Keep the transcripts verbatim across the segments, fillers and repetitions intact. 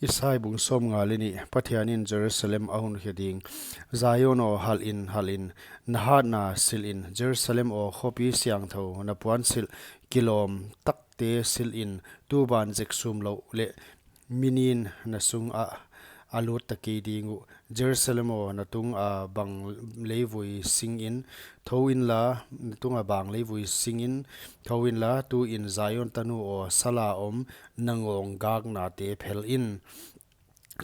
Isai bung sawmnga leh nih. Pathianin Jerusalem a hun khe ding. Zion aw, halh in, halh in, na hatna silh in. Jerusalem aw, khopi siangthou, na puansilh kilawm takte silh in. Tuban zek sumlouh leh mi nin na sungah a lut ta kei ding uh. Jerusalem aw, na tunga bang leivui sing in, thou inla, na tunga bang leivui sing in, thou inla, tuin Zion tanu aw, sala om na ngawng gaknate phel in.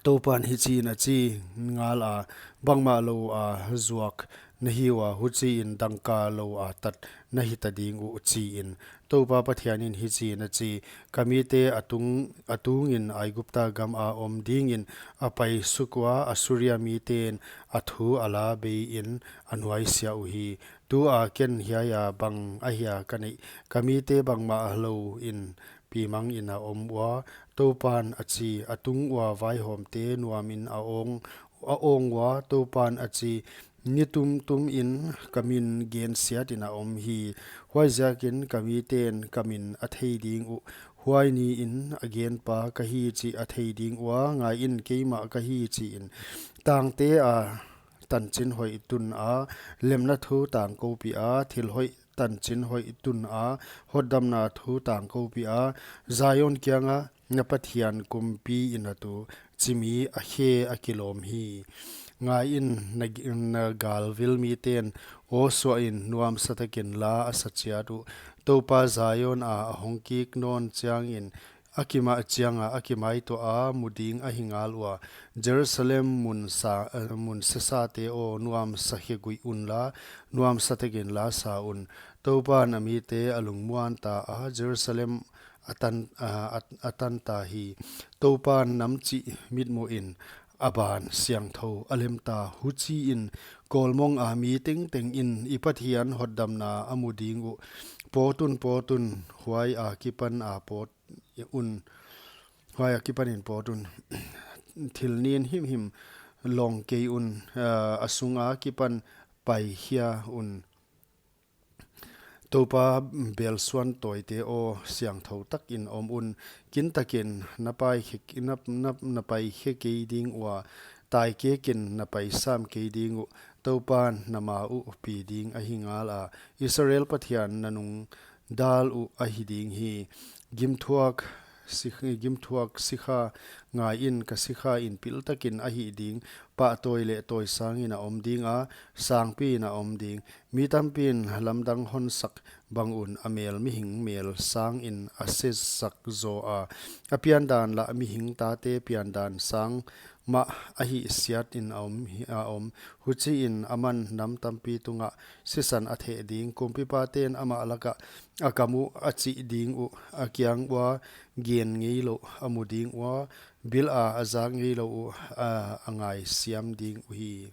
Toupan hichiin a chi ngal a, bangmah loua zuak na hi ua, huchiin dangka loua tat na hita ding uh, chiin. Toupa Pathianin hichiin a chi: Ka mite a tung, a tungin Aigupta gama om dingin a pai suk ua, Assuria miten a thu a la bei in a nuaisiah uhi. Tua ken hiaia bang ahia ka neih? Ka mite bangmah louin pimangin a om ua, Toupan a chi. A tung ua vaihawmte nuamin a awng, a awng ua, Toupan a chi. Ni tumtumin ka min gensiatin a om hi. Huaiziakin ka miten ka min a thei ding uh. Huai niin a genpa ka hi chih a thei ding ua, ngaiin, keimah ka hi, chiin. Tangtea tanchin hoih tuna, lemna thu tangkoupih a, thil hoih tanchin hoih tuna, hotdamna thu tangkoupih a, Zion kianga na Pathian kumpi in a tu chimi a khe a kilawm hi. Ngaiin, na, na galvil miten aw suahin nuamsa takin la a sa chiat uh. Toupa Ziona a hong kik nawn chiangin a kima chianga a kimaituah a mu ding ahi ngal ua. Jerusalem mun sa, eh, mun sesate aw, nuamsa khe guih unla, nuamsa takin la sa un. Toupan a mite a lungmuan ta a, Jerusalem a tan, a, a, a tan ta hi. Toupan nam chih mitmuhin a ban siangthou a lem ta. Huchiin kawlmonga mi tengtengin i Pathian hotdamna a mu ding uh. Pawt un, pawt un, huai akipan a pawt un, huai akipanin pawt un. Thil nin himhim lawng kei un, ah, a sunga kipan paikhia un. Toupa belsuan tawite aw, siangthou takin om un. Kintakin na pai khe, na, na, na pai khe kei ding ua, taikekin na pai sam kei ding uh. Toupan na ma uh pi ding ahi ngal a, Israel Pathian na nung dal uh ahi ding hi. Gimthuak sikh-, gimthuak sikha ngaiin, ka sikha in piltakin a hih ding. Pahtawi leh tawisangin a om dinga, sangpiin a om ding. Mi tampiin lamdang honsak bangun a mel mihing mel sangin a sesak zaw a. A piandan lah mihing tate piandan sang mah a hihsiatin a om hi, a om. Huchiin aman nam tampi tungah sisan a theh ding. Kumpipaten amah lakah a kam uh a chih ding uh. A kiang ua gen ngeilouh a mu ding ua, bila a zak ngeilouh uh a, a ngaisiam ding uhi.